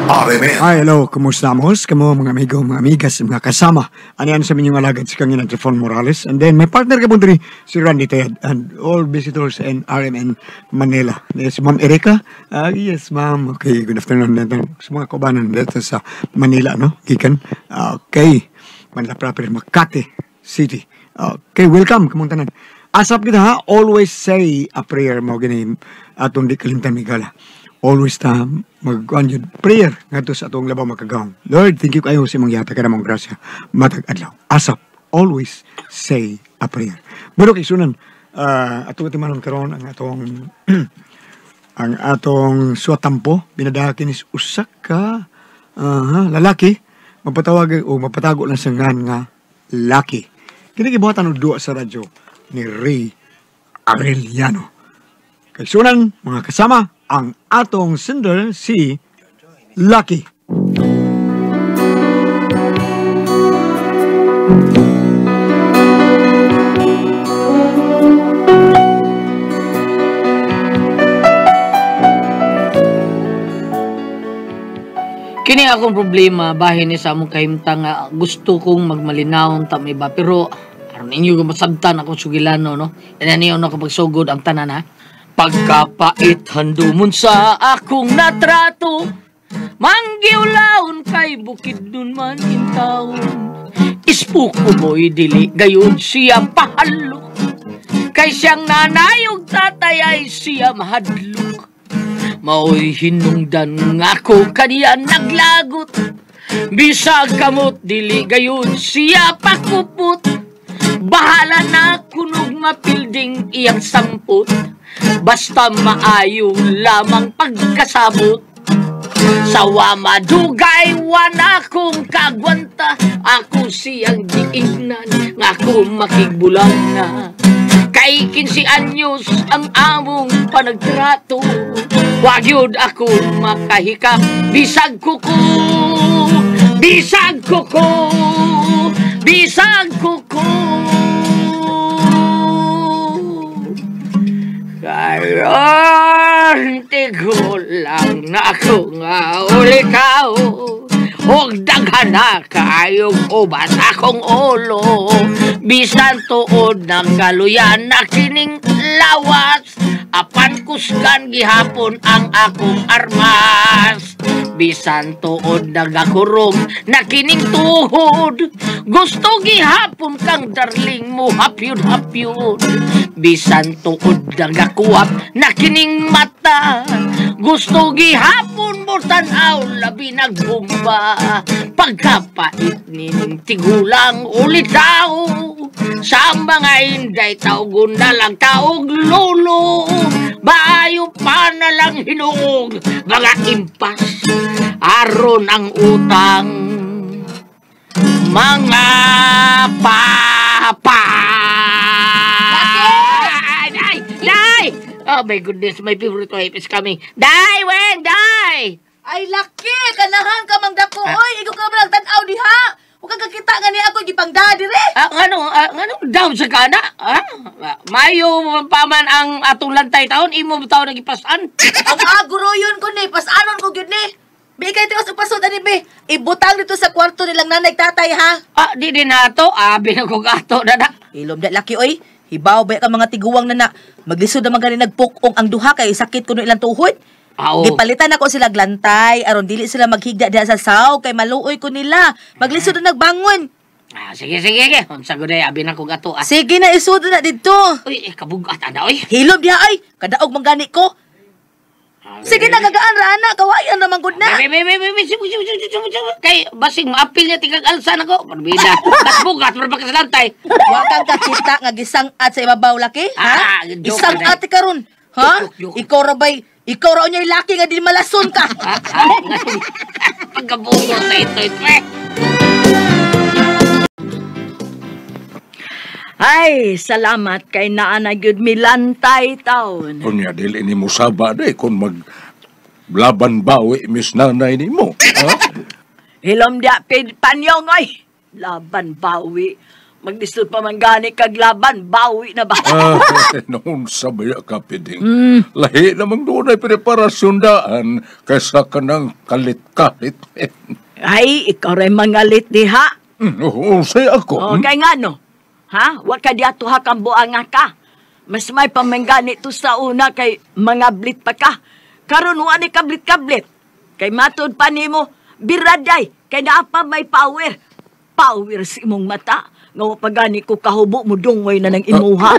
RMN. Hi, hello. Kumusta mo? Kamo mga amigo, mga amigas, mga kasama. Ano yan sa minyong alagad si Kanginan Trifon Morales. And then, may partner ka po diri, si Randy Tayad and all visitors in RMN Manila. Yes, Ma'am Erika. Yes, ma'am. Okay, good afternoon. Sa mga kaubanan dito sa Manila, no? Gikan. Okay. Manila proper, Makati City. Okay, welcome. Kamong tanan. Asap kita ha, always say a prayer mo gini atong di kalimtan migala. Always ta mag-kuan yun, prayer ngadto sa atong labaw makagawang. Lord, thank you kayo sa imong yata kada mong grasya matag adlaw. Asap, always say a prayer. Bueno, kay sunan, atong atimanon karon ang atong ang atong suwatampo binadakin is usa ka lalaki mapatawag o mapatago lang sa ngan nga laki. Kini gibuhatan og duwa sa radyo ni Ray Arellano. Kay sunan, mga kasama, ang atong sender si Lucky. Kini akong problema bahin ni sa among kahimtang nga gusto kong magmalinawon ta may ba pero aron ninyo masabtan akong sugilano no. Ina niyo na kapag sugod ang tanan ha. Pagkapait handumon sa akong natrato, manggiulaon kay bukid nun man intawon. Ispuko mo'y dili gayon siya pahalok, kay siyang nanay ug tatay ay siya mahadlok. Mao'y hinungdan nga ako kaniya naglagot, bisag kamot dili gayon siya pakupot. Bahala na kunog mapilding iyang sampot, basta maayo lamang pagkasabot. Sawa madugay wana kong kagwanta, ako siyang giingnan nga ako makigbulang na. Kay 15 anyos ang among panagtrato, wag yun ako makahikap. Bisag kuko, bisag kuko, bisag kuko. Karon tigulang na ako nga ulikaw, og daghan na kaayong ubas akong ulo. Bisan tuod ng kaluyan na kining lawas, apan kusgan gihapon ang akong armas. Bisan tuod nagakurog na kining tuhod, gusto gihapon kang darling mo hapyud-hapyud. Bisan tuod nagakuwap na kining mata, gusto gihapon mo tan-aw labi nagbumba. Pagkapait nining tigulang ulitaw, sa mga inday tawgon na lang taog lolo. Maayo pa na lang hinuog mga impas, aron ang utang mga papa. Day! Day! Oh my goodness, my favorite wife is coming. Day, Weng! Day! Ay, laki! Kanahan ka mang dako, oy! Ikaw ka ba nagtanaw diha? Huwag kang kakita nga niya ako, gipangda dire! Ngano down sa kana? Mayo pa man ang atong lantay taon, imo taon nagipasan. Ang aguro yun ko ni, pasanon ko gyud ni. Bi kay tiwas upasod ani bi. Ibutang dito sa kwarto nilang nanay tatay ha. Di din ato, abi na ko ato dada. Ilom da laki oy. Hibaw ba ka mga tiguwang nana. Maglisod naman gani nagpukong ang duha kay sakit kuno ilang tuhod. Gipalitan ako sila glantay aron dili sila maghigda diha sa saw kay maluoy ko nila. Maglisod na nagbangon. Sige sige. Unsa gud ay abi na ko gato. Sige na isud na didto. Uy, kabugat ana oy. Hilom diha ay, kadaog man gani ko. Sige na gagaan ra ana, kawayan ra man gud na. Kay basing maapil niya tingag alsa nako. Parbida. Tas bugat ra pa kasalantay. Wa kang kakita nga gisang-at sa ibabaw laki, ha? Gisang-at karon. Ha? Ikaw ra bay, ikaw ra unyay laki nga di malason ka. Pagkabugo sa ito ito. Ay, salamat kay naa na gyud milantay taon. Unya dili nimo saba day kung maglaban bawi mis nanay nimo. Ha? Hilom dia pid panyong oy. Laban bawi. Maglisod pa man gani kag laban, bawi na ba? Noon sa baya ka, Piding. Lahi namang doon ay preparasyon daan kaysa ka ng kalit-kalit. Ay, ikaw rin mangalit diha. Oo, say ako. Oh, kay nga no? Ha? Wa ka diha tuha kang buanga ka. Mas may pamanggani to sa una kay mga blit pa ka. Karon wa ni kablit-kablit. Kay matud pa nimo, biraday, kay naa pa may power. Power sa imong mata. Nga wa pa gani ko kahubo mo dungoy na ng imuha.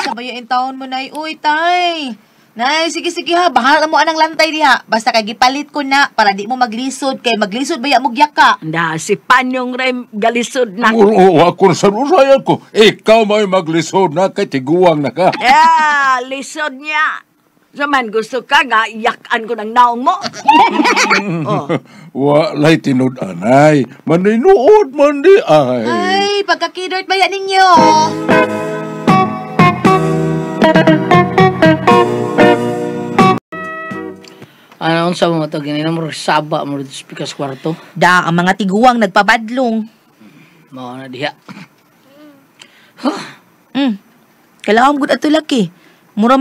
Sabay yung taon mo, Nay. Uy, tay. Nay, sige, sige ha. Bahala mo anang lantay diha. Basta kay gipalit ko na para di mo maglisod. Kay maglisod baya mo gyaka. Nda, si Panyong Rem galisod na. Oo, ako sa usay ako. Ikaw may maglisod na kay tiguang na ka. Yeah, lisod niya. Zaman gusto ka nga, iyakan ko ng naong mo. Oh. Walay tinud-anay. Maninuod man di ay. Ay, pagkakidort baya ninyo. Ano unsa mo to gini mo saba mo dito sa pikas kwarto. Da, ang mga tiguang nagpabadlong. Mao na diha. Kailangan gud ato laki. Mura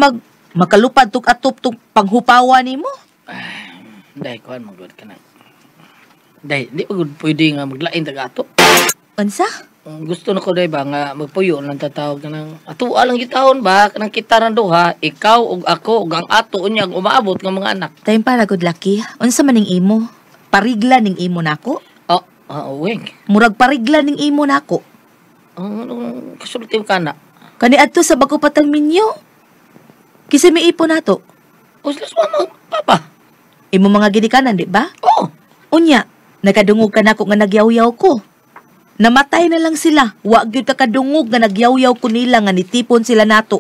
makalupad tug atop tug panghupawa nimo. Day kuan magud ka na. Day, di pa gud pwede nga maglain tag ato. Unsa? Gusto na ko day ba nga magpuyo lang tatawag ka ng ato lang gitawon ba kanang kita rang duha, ikaw ug ako ug ang ato unya ang umaabot nga mga anak. Time para gud laki. Unsa man ning imo? Parigla ning imo nako? Oh, wing. Murag parigla ning imo nako. Anong kasulti ka na? Kani adto sa bago patang minyo. Kisa may ipon nato. O sila sa mama, papa. Imo mga ginikanan, di ba? Oo. Unya, nakadungog ka nako nga nagyaw-yaw ko. Namatay na lang sila. Wa gyud ka kadungog nga nagyaw-yaw ko nila nga nitipon sila nato.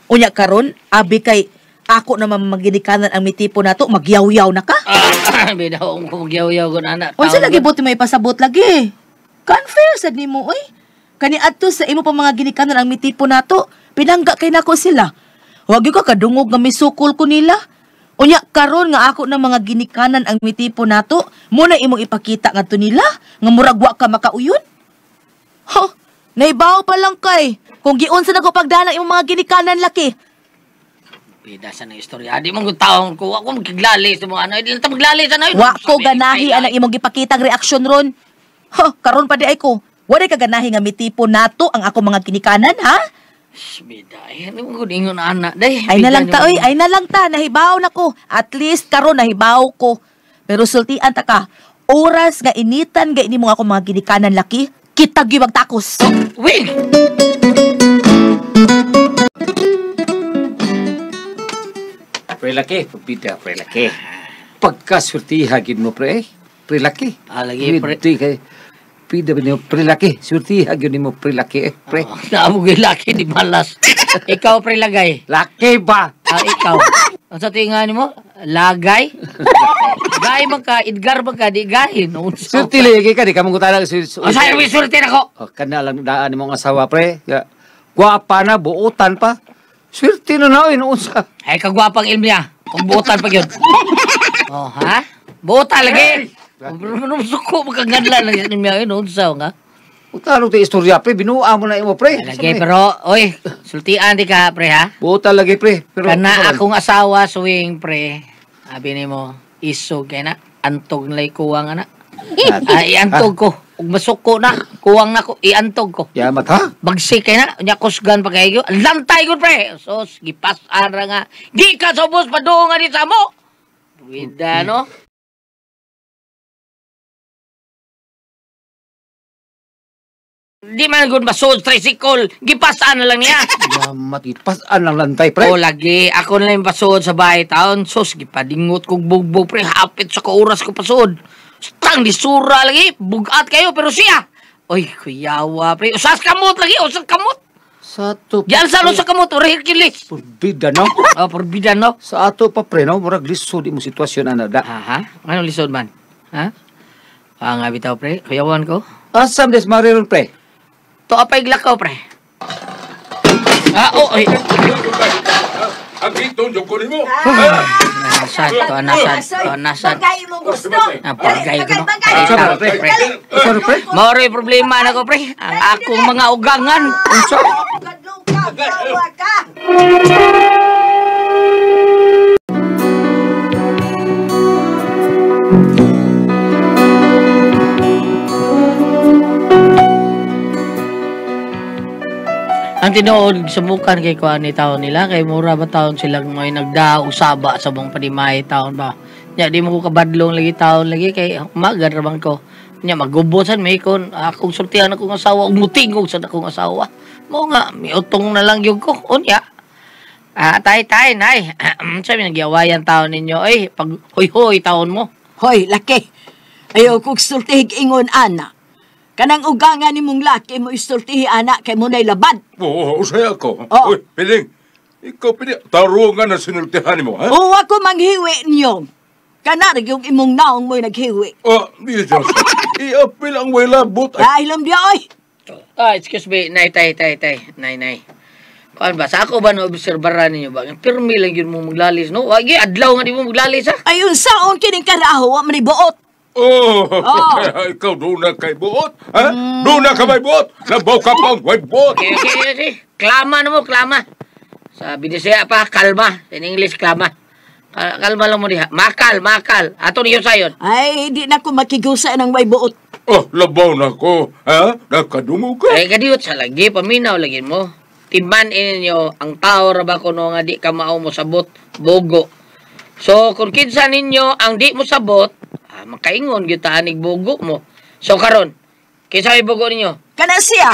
Unya karon, abi kay ako naman maginikanan ang mitipon nato, magyaw-yaw na ka. Bida ko magyaw-yaw ko na anak. Unsa lagi buti may pasabot lagi? Confess sad nimo oy. Kani adto sa imo pa mga ginikanan ang mitipon nato, pinangga kay nako sila. Wa gyud ka kadungog nga misukol ko nila. Unya karon nga ako na mga ginikanan ang mitipon nato, mo na imong ipakita ngadto nila nga murag wa ka makauyon. Ha, naibaw pa lang kay kung giunsa na ko pagdalang imong mga ginikanan laki. Bida sa nang istorya. Di man taong ko ako magkiglali sa mga ano, di lang ta maglali sa na. Wa ko ganahi anang imong gipakitang reaksyon ron. Ha, karon pa di ay ko. Wa ka ganahi nga mitipon nato ang ako mga ginikanan, ha? Bida, ay ano mo ingon anak day. Ay na lang ta oy, ay na lang ta nahibaw nako. At least karon nahibaw ko. Pero sultian ta ka. Oras nga initan gay nimo ako mga ginikanan laki, kita gyud magtakos. Wing. Pre laki, pabida pre laki. Pagkasurtiha gid mo pre, pre laki. Ah, lagi pre. Pida ba niyo pre laki? Surtiha gyud nimo pre laki, pre. Oh, naamo gyud laki di malas. Ikaw pre lagay. Laki ba? Ah, ikaw. Unsa tinga nimo? Lagay? Gay man ka, Edgar man ka, di gay. No, surti lagi ka di ka mangutana si. Unsay oh, surti nako? Oh, kana lang daan nimo ang asawa pre. Ya, gwapa na buotan pa. Surti na na unsa. Ay kagwapang ilmiya. Kung buotan pa gyud. Oh, ha? Buotan lagi. Pero suko makagadla lang niya yun, unsa nga. Utalo ti istorya pre, binuha mo na imo pre. Lagi pero oy, sultian di ka pre ha. Buta lagi pre. Pero kana akong asawa swing pre. Abi nimo isog kay na antog nalay kuwang ana. Ay iantog ko. Ug masuko na, kuwang na ko, iantog ko. Yamat ha? Bagsik kay na, unya kusgan pa kayo. Lantay gud pre. Sos gipas-an ra nga. Gi ka sa ubos padung nga di sa mo. Wida no. Di man gud masud tricycle, gipasaan na lang niya. Yamat, gipasaan lang lantay, pre. O lagi, ako na lang pasuod sa bahay taon. Sus, gipadingot kog bugbog, pre. Hapit sa kauras ko pasuod. Stang, disura lagi. Bugat kayo, pero siya. Oy, kuyawa, pre. Usas kamot lagi, usas kamot. Sa ato. Diyan sa sa kamot, ora Hercules. Porbida, no? Oh, porbida, no? Sa ato pa, pre, no? Murag lisod imong sitwasyon, ana, da. Aha? Anong lisod man? Ha? Ah, nga bitaw, pre. Kuyawan ko. Asam des mariron, pre? To apay glakaw, pre. Ah, oh, ay. Ang giton, yung kunin mo. Nasad, to nasad, to nasad. Bagay mo gusto. Ah, bagay ko, no? Bagay, Sorry, pre, pre. Sorry, pre. Maoray problema na ko, pre. Ang akong mga ugangan. Unsa? Gadlo ka, gawa ka. Ang tinuod subukan kay kuan ni taon nila kay mura ba taon silang may nagdaog saba sa buong panimahe taon ba. Nya di mo ko kabadlong lagi taon lagi kay umaga ra bang ko. Nya magubosan may kon akong sultihan akong asawa ug mutingog sa akong asawa. Mao nga miutong na lang gyud ko. Unya. Ah, tay tay nay. Sabi nagyawayan taon ninyo ay pag hoy-hoy taon mo. Hoy, laki. Ayaw kong sultihig ingon, ana. Kanang ugangan ni mong laki mo isultihi, ana, kay mo na'y labad. Oo, usay ako. Oh. Uy, Piling. Ikaw, Piling. Tarungan na sinultihan mo, ha? Oo, ako manghiwi niyo. Kana yung imong naong mo'y naghiwi. Ah, Diyos. Iapil ang way labot. Ay, Ay, ilam diya, oy. Ah, excuse me, nay, tay, tay, tay, nay, nay. Kuan ba, sa ako ba na-obserbaran ninyo ba? Pirmi lang yun mo maglalis, no? Wagi, adlaw nga di mo maglalis, ha? Ayun, saon kining karaho, wa man ni buot. Oh, Oh. kaya ikaw doon na kay buot, ha? Doon na ka may buot. Labaw ka pang way buot. Okay, okay, okay. Klama na mo, klama. Sa Binisaya pa, kalma. In English, klama. Kalma lang mo diha. Makal, makal. Ato niyo sayon. Ay, di na ko makigusa ng way buot. Oh, labaw na ko, ha? Nakadungo ka. Ay, kadiyot sa lagi, paminaw lagi mo. Timan ninyo, ang tao ra ba kuno nga di ka mao mo sabot, bogo. So, kung kinsa ninyo ang di mo sabot, makaingon gyud ta anig bogo mo. So karon, kinsa may bogo ninyo? Kana siya.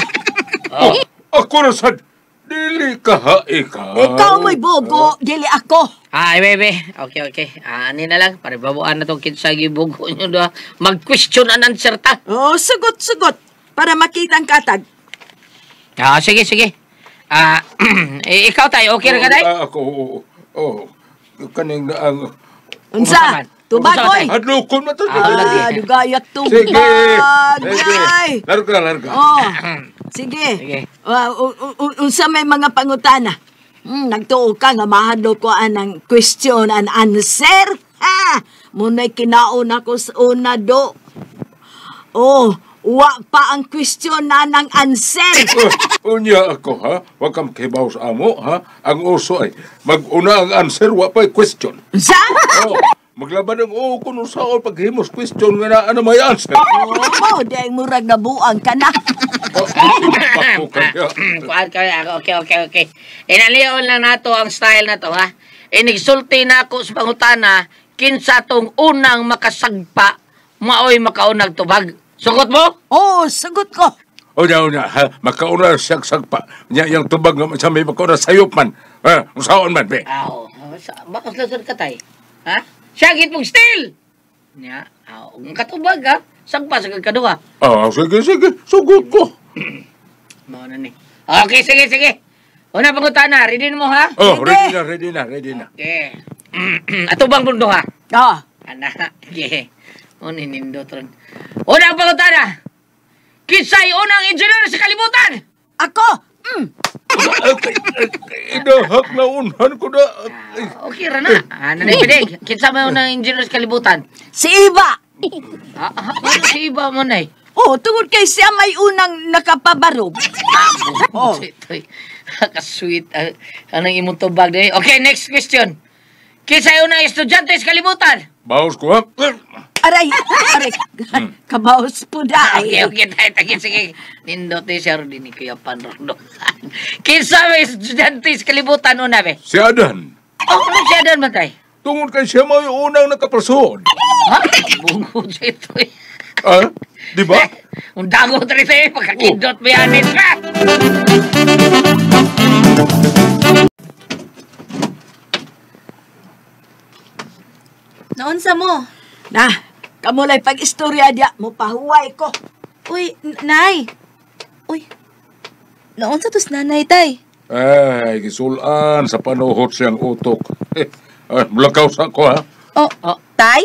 Oh. Ako na sad. Dili ka ha, ikaw. Ikaw mo'y bogo, dili ako. Ay, bebe. Okay, okay. Ani na lang. Para babuan na tong kinsa gyud bogo nyo doha. Mag-question and answer ta. Oh, sugot, sugot. Para makita ang katag. Ah, sige, sige. Ikaw tayo, okay ra ka day? Ako, oo. Oh, kaning na ang... Unsa? Tubag, oy. Hadlokon na to. Ah, lagi. Dugayak tubag. Sige. Sige. Ay. Larga, larga. Oh, sige. Sige. Unsa may mga pangutana? Nagtuo ka nga mahadlok ko anang question and answer. Ha? Muna'y kinaon ako sa una do. Oh, wa pa ang question na ng answer. Unya ako, ha? Wa kang kibaw sa amo, ha? Ang uso ay mag-una ang answer, wa pa'y question. Unsa? Oh, maglaban ang oo kung unsaon paghimos question nga na ano may answer. Oh, dahil murag nabuang ka na. Oh, ako kaya. Kuan kaya ako. Okay, okay, okay. Inalion lang nato ang style na to, ha? Inigsulti na ako sa pangutana, kinsa tong unang makasagpa, maoy makaunag tubag. Sugot mo? Oh, sagot ko. Unya, unya, ha? Makauna siyang sagpa. Nya, yung tubag nga sa may makauna sayop man. Ha? Unsaon man, be? Aw, bakas lasod ka tay. Ha? Siya gitmong still! Nya, aw, ang katubag, ha? Sagpa sa kagkaduha. Ah, sige, sige. Sugot ko. Mao na ni. Okay, sige, sige. Una pangutana, ready na mo, ha? Oh, ready na, ready na, ready na. Okay. Ato bang mundo, ha? Ah. Ana, okay. Una nindot ron. Una pangutana. Kinsay unang engineer sa kalibutan? Ako. Idahak na unhan ko na. Okay ra na. Ano na pidig? Kinsa may unang engineer sa kalibutan? Si Iba. Ano si Iba mo na eh? Oh, tungod kay siya may unang nakapabarog. Oh. Ka-sweet. Anong imong tubag day? Okay, next question. Kinsa unang estudyante sa kalibutan? Baos ko, ha? Aray, aray. Kabaos po na. Okay, okay, tayo, tayo, sige. Nindot eh, siya rin ni Kuya Panrondo. Kinsa may estudyante sa kalibutan una, be? Si Adan. Oh, ano si Adan man, tay? Tungod kay siya may unang nakaprasod. Ha? Bungo siya ito eh. Ah, di ba? Ang dago tayo tayo, pagkakindot mo yan, ka! Naunsa mo? Na, kamulay pag-istorya diya, mo pahuway ko. Uy, nay. Uy, naunsa tos nanay, tay? Ay, gisulan sa panuhot siyang utok. Ay, mulakaw sa ko, ha? Oh, oh, tay?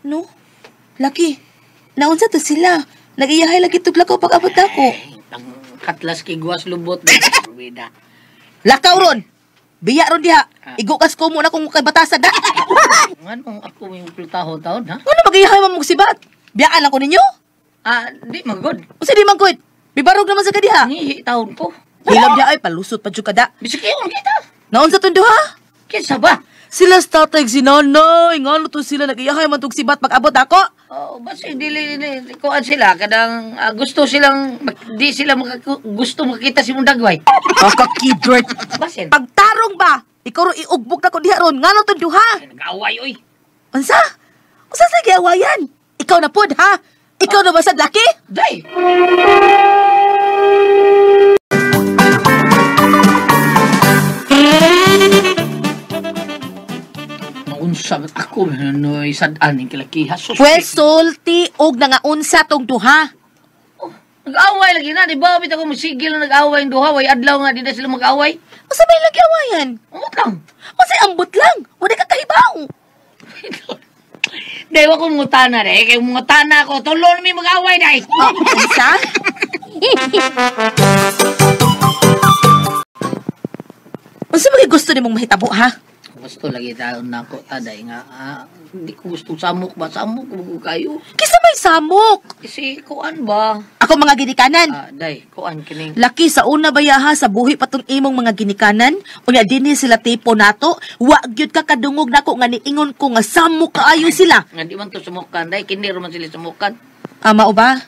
No, laki. Naunsa to sila. Nag-iyahay lagi tuglakaw pag-abot ako. Ay, ang katlas kay guwas lubot na. Lakaw ron! Biya ron diha. Igo kas ko muna kung kay batasa da. Nganong ako may plutaho taon, ha? Ano magiyahay man mong sibat? Biyaan lang ko ninyo? Ah, di magod. Usa di man kuit. Bibarog naman sa kadiha. Ngihi taon ko. Hilab diha ay palusot pa jud ka da. Bisikiyon kita. Naon sa tong duha? Kinsa ba? Sila sa tatay si nanay. Ngano to sila nagiyahay man tong sibat pag-abot ako? Oh, basta dili kuan sila kadang gusto silang di sila gusto makita si Mundagway. Kakakidort. Basin. Pagtarong ba? Ikaw ro iugbog na ko diha ron. Ngano tong duha? Nag-away oy. Unsa? Unsa sa giawayan? Ikaw na pod ha? Ikaw na ba sad laki? Day. Maunsa ako noy sad-an ning kilakiha. Well, sulti og nangaunsa tong duha. Oh, nag-away lagi na, di ba? Bitaw ko mosigil na nag-away ang duha, way adlaw nga di na sila mag-away. Unsa may lagi awayan? Ambot lang. Unsay ambot lang? Wala ka kahibaw. Day, wa ko mutana day. Kay mutana ko, tulo na mi mag-away day. Oh, unsa? Unsa may gusto nimong mahitabo ha? Gusto lagi taon na ako, taday nga. Hindi ko gusto samok ba? Samok ko kayo. Kisa may samok. Kasi kuan ba? Ako mga ginikanan. Day, kuan kining. Laki sa una ba ha sa buhi patong imong mga ginikanan? Unya dinhi sila tipo nato. Wa gyud ka kadungog nako nga niingon ko nga samok kaayo sila. Nga di man to sumukan, day. Kini man sila sumukan. Ama o ba?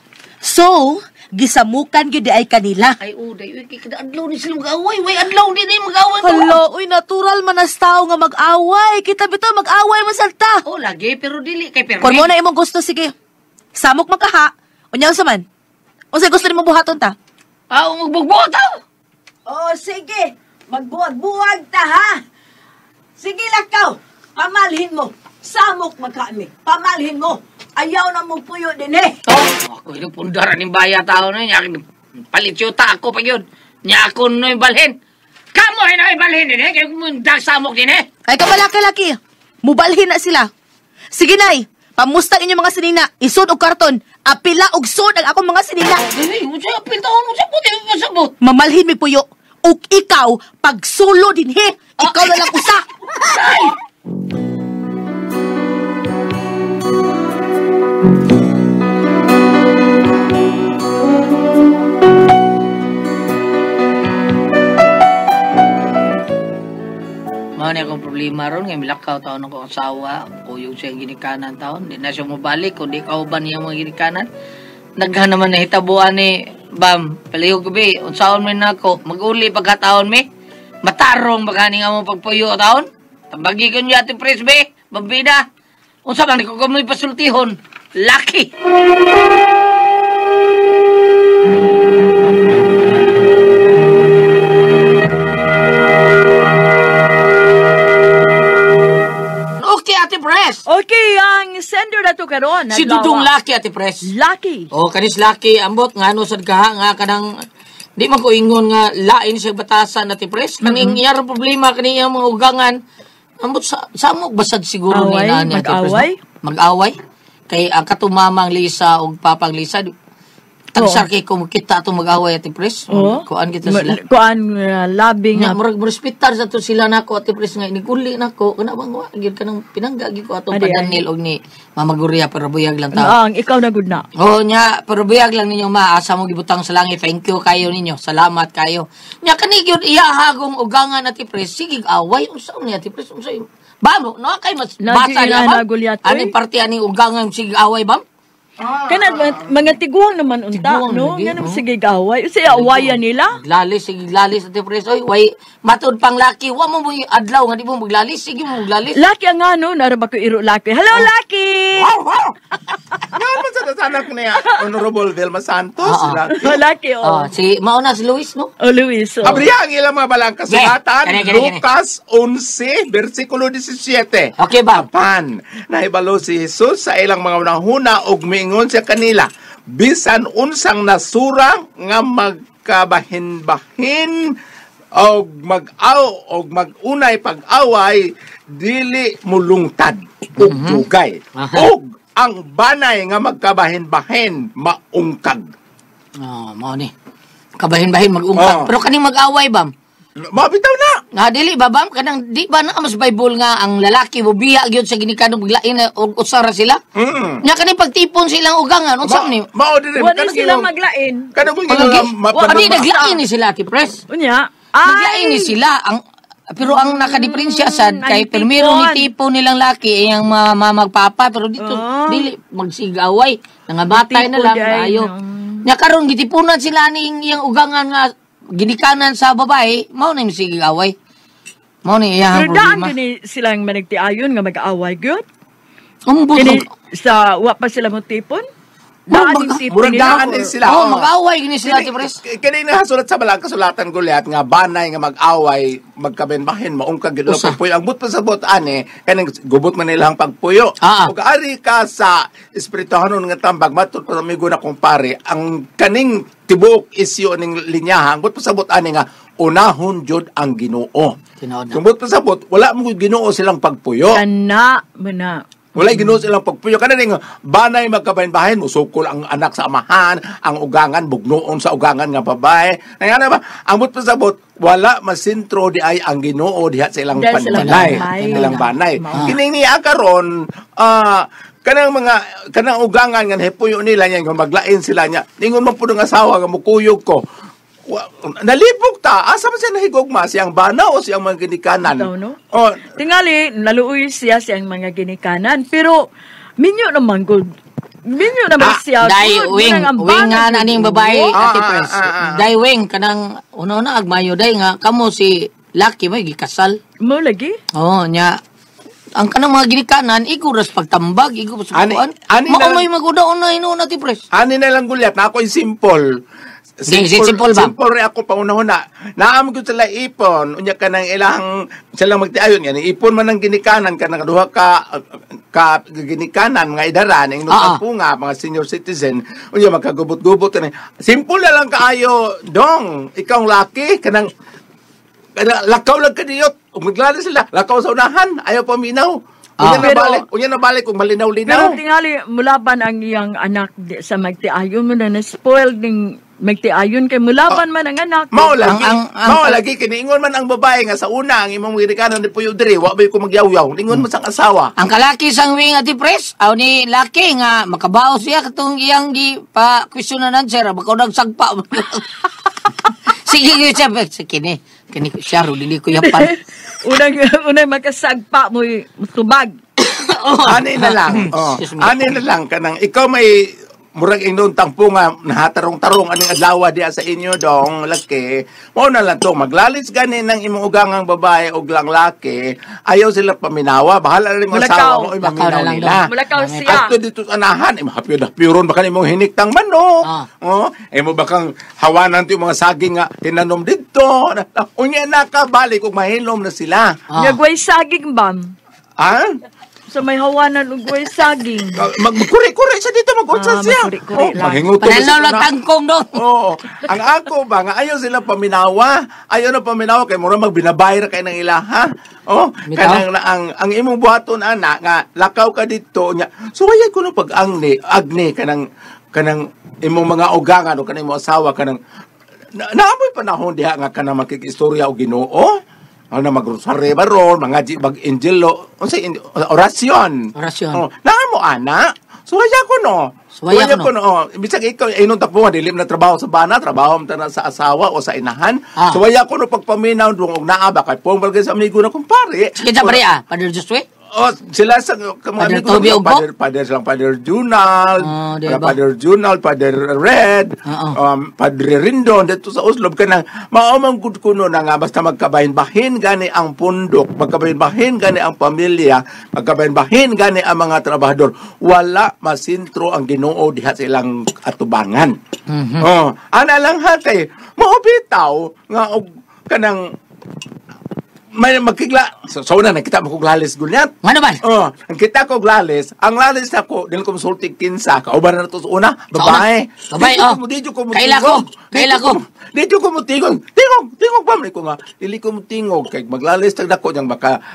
So, gisamukan gyud di ay kanila. Ay, oh, day, uy, kada adlaw ni sila mag-away. Way, adlaw di ni mag-away. Hala, uy, natural man as tao nga mag-away. Kita bitaw mag-away man salta. Oh, lagi, pero dili kay permi. Kung mo na imong gusto, sige. Samok man ka ha. Unya unsa man? Unsay gusto nimo buhaton ta? Ah, magbugbog ta. Oh, sige. Magbuwag-buwag ta ha. Sige lakaw. Pamalhin mo. Samok magkami. Pamalhin mo. Ayaw na mong puyo din eh. Oh, ako yung pundara ng baya tao na yun. Palit yuta ako pa yun. Nya ako na yung balhin. Kamo ay na yung balhin din eh. Kaya mundag samok din eh. Ay kamalaki-laki. Mubalhin na sila. Sige nay, pamusta inyong mga sinina. Isod og karton. Apila og sod ang akong mga sinina. Ay, unsa apil taon, unsa puti masabot. Mamalhin mi puyo. Ug ikaw, pagsulo din he. Ikaw na lang usa. Ay! Mao ni akong problema ron nga milakaw taon ako asawa, kuyog siya ginikanan taon, di na siya mobalik kun di kauban niya mga ginikanan. Naghan naman nahitabuan ni Bam, palihog gabi, unsaon man nako, mag-uli pagkataon mi. Matarong baka ni nga mo pagpuyo taon. Tambagi ko niya ati Presbe, bambida. Unsa man ko kumoy pasultihon. Lucky. Okay, Ate Pres. Okay, ang sender na to karon. Si Dudong Lucky, Ate Pres. Lucky. Oh, kanis Lucky, ambot nga ano sad kaha nga kanang di man ko ingon nga lain sa batasan, Ate Pres. Kaning iyang problema kani iyang mga ugangan. Ambot sa samok basad siguro ni nani, Ate Pres. Mag-away? No? Mag-away. Kay ang katumamang Lisa og papang Lisa, tagsar kay kung kita atong mag-away, Ate Pres. Oo. Kuan kita sila. Kuan labi Nga nga. murag respetar sa to sila nako, Ate Pres, nga iniguli nako kana bang wa gyud kanang pinangga gyud ko atong padanil og ni Mama Guria, pero buyag lang ta. Ang ikaw na gud na. Oo nya, pero buyag lang ninyo ma, asa mo gibutang sa langit. Thank you kayo ninyo. Salamat kayo. Nya kani gyud iya hagong ugangan, Ate Pres, sige away unsa ni Ate Pres, unsa bam no kay mas basa niya ba? Ani parte ani ugangan sige away bam? Kana mga tiguang naman unta, tiguang no? lagi, Nga naman sige gaway. Unsay awayan nila? Maglalis, sige lalis, Ate Pres. Oy, way matud pang laki. Wa mo mo adlaw nga di mo maglalis, sige mo maglalis. Laki ang ano, nara ba ko iro laki. Hello, Laki! Wow, wow! Nga man sa nasanak niya, Honorable Vilma Santos. Laki. Oh, Laki, oh. Si mauna si Luis, no? Oh, Luis, oh. Abriya ang ilang mga balang kasulatan, Kani, kani, kani. Lucas 11, versikulo 17. Okay, bam. Apan, nahibalo si Jesus sa ilang mga unahuna ug miingon siya kanila, bisan unsang nasura nga magkabahin-bahin og mag-aw og mag-unay pag-away dili mulungtad ug dugay. Og ang banay nga magkabahin-bahin maungkag. Oh, mao ni. Kabahin-bahin mag-ungkag. Oh. Pero kaning mag-away bam. Mabitaw na. Nga dili ba bam kanang di ba na mas Bible nga ang lalaki mobiya gyud sa ginikanan maglain na og usa ra sila. Nya kaning pagtipon silang ugangan unsa ni? Mao dili Wala sila maglain. Kanang kung Palagi. Adi naglain ni sila ti pres. Unya. Naglain ni sila ang pero ang nakadiferensya sad kay ang primero ni tipon. tipo nilang laki ay ang magpapa pero dito dili magsigaway nangabatay na lang Tipon di ay, ayo. Nya karon gitipunan sila ning iyang ugangan nga ginikanan sa babae, mao na yung sigaway. Mao ni iyang Pero daan problema. gini silang managtiayon nga mag-aaway gyud. Umbot Kini sa wa pa sila mo tipon. Daan yung tipon Murag nila. daan din sila. Oh, mag-away gini sila ti pres. Kini nahasulat sa balang kasulatan gulyat nga banay nga mag-away magkabenbahin maungkag gid Usa. pagpuyo. Ang but pa sa bot ani kaning gubot man nilang pagpuyo. Ug ari ka sa espirituhanon nga tambag matud pa sa amigo na kumpare ang kaning tibuok isyu ning linyaha ang but pa sa bot ani nga unahon jud ang Ginoo. Tinuod na. Kung but pa sa bot wala mo Ginoo silang pagpuyo. Kana mana. Wala Ginoo silang pagpuyo. Kana ning banay magkabahin-bahin, musukol ang anak sa amahan, ang ugangan bugnoon sa ugangan nga babae. Nga ba? Ang but pasabot, wala masintro di ay ang Ginoo diha sa ilang panbalay, ilang banay. Kini niya karon, kanang mga kanang ugangan nga hipuyo nila niya nga maglain sila niya. Ningon man pud ang asawa nga mukuyog ko. Nalipok ta, asa man siya nahigugma siyang bana o siyang mga ginikanan? Ikaw, no? Oh, Tingali, naluoy siya siyang mga ginikanan. Pero, minyo naman good. Minyo naman siya. Dai good. wing, Murag ang wing bana nga na gyud. ning babae ati pres. Dai wing kanang una-una agmayo dai nga kamo si laki may gikasal. Mo lagi? Oh, nya ang kanang mga ginikanan igo ras pagtambag, igo sa kuan. Ani Mao may magudaon na hinuon ti pres. Ani na lang gulyat na ako'y simple. Simple ba? Simple rin ako paunahon na. Naam ko sila ipon. Unya ka ng ilang silang magtiayon. Yan, ipon man ang ginikanan ka ng duha ka ginikanan mga idaran ang punga mga senior citizen. Unya magkagubot-gubot kani. Simple na lang kaayo dong. Ikaw ang laki kanang lakaw lang kadiyot. Ug maglali sila lakaw sa unahan ayaw paminaw. Unya na balik, unya na balik kung malinaw-linaw. Pero tingali mulaban ang iyang anak sa magtiayon mo na na-spoiled ning magtiayon kay mulaban man ang anak. Mao lagi, mao lagi kiniingon man ang babae nga sa una ang imong ginikanan ni puyo diri, wa bay ko magyawyaw. Ningon man sang asawa. Ang kalaki sang wing ati pres, aw ni laki nga makabaw siya katong iyang gi pa kwestiyonan sir, baka nagsagpa. Sige siya kini kini siya ro dili ko yapan. Unang makasagpa mo tubag. Ani na lang. Oh, ani na lang kanang ikaw may murag ingnon tangpo nga nahatarong-tarong aning adlaw diha sa inyo dong laki. Mao na lang to maglalis gani ng imong ugangang babae og lang laki. Ayaw sila paminawa, bahala na imong asawa mo maminaw nila. Mulakaw siya. Adto dito sa anahan, hapyo-hapyoron baka imong hiniktang manok. Oh, imo bakang hawanan to yung mga saging nga tinanom didto. Unya na ka balik og mahilom na sila. Nagway saging bam. Ah? Sa may hawanan ug way saging. Magkuri-kuri siya dito, mag-unsa siya. Magkuri-kuri lang. Maghingutom Panalo lang tangkong do. Oo. Ang ako ba nga ayaw sila paminawa. Ayaw na paminawa kay mura magbinabay ra kay nang ilaha. Oh, kanang ang imong buhaton ana nga lakaw ka didto nya. So waya kuno pag angni, agni kanang imong mga ugangan o kanang imong asawa kanang naamoy panahon diha nga kanang makikistorya og Ginoo. Ano magrosaryo ba ron, mga mag-angelo, unsay orasyon. Orasyon. Oh, naamo ana. Suwaya ko no. Suwaya ko no. Oh, bisag ikaw inon tapo dili na trabaho sa bana, trabaho man ta sa asawa o sa inahan. Suwaya ko no pagpaminaw duong og naa ba kay pong balgay sa amigo na kumpare. Sige sa pare Padre Josue. Oh, sila sa mga amigo ko, Padre silang Padre Junal, Padre Junal, Padre Red, Padre Rindon dito sa Oslob kanang mao man gud kuno na nga basta magkabahin-bahin gani ang pundok, magkabahin-bahin gani ang pamilya, magkabahin-bahin gani ang mga trabahador, wala masintro ang Ginoo diha sa ilang atubangan. Oh, ana lang ha kay mao bitaw nga og kanang may magkigla. So una, nakita mo kong lalis gunyat. Ano ba? Oh, ang kita ko lalis. Ang lalis ako, dahil konsulting kinsa, kauban na to sa una, babae. Babae, oh. Dito ko Kaila ko. Kaila ko. Dito ko mutingog. Tingog, tingog pa man ko nga. Dili ko mutingog kay maglalis tag dako niyang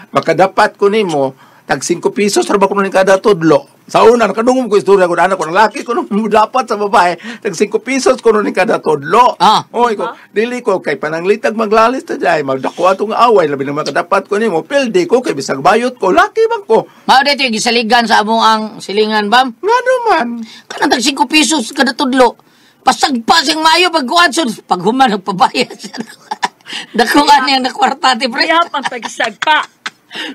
makadapat ko nimo tag 5 pesos ra ba ko ning kada tudlo. Sa una, nakadungog ko istorya ko anak ko ng laki ko nung dapat sa babae, tag 5 pesos ko ni kada tudlo. Ah. Oy ko, dili ko kay pananglitag maglalis ta jay, magdako atong away labi na makadapat ko nimo, pildi ko kay bisag bayot ko, laki man ko. Mao dito yung gisaligan sa among ang silingan bam. Ngano man? Kanang tag 5 pesos kada tudlo. Pasagpa siyang maayo pagkuan sud paghuman nagpabayad siya. Dako ani ang nakwarta ti pre. Kaya pang pagsagpa.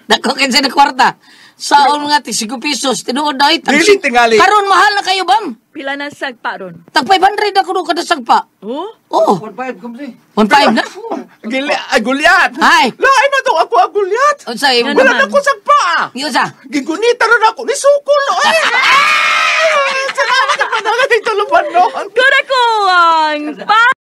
Dako kinsa nakwarta. Saon nga ti 5 pesos tinuod na tag Dili tingali. Karon mahal na kayo bam. Pila na sagpa ron? Tag 500 na kuno kada sagpa. Oh? Oo. 1.5 kumsi. 1.5 na. Gili, ay, gulyat. Ay. Lain na to ako ang gulyat. Unsa imo? Wala na ko sagpa. Yun sa. Gigunita ron ako ni Sukol. Ay! Salamat ka pa na dito lupan noon. Kura ko ang pa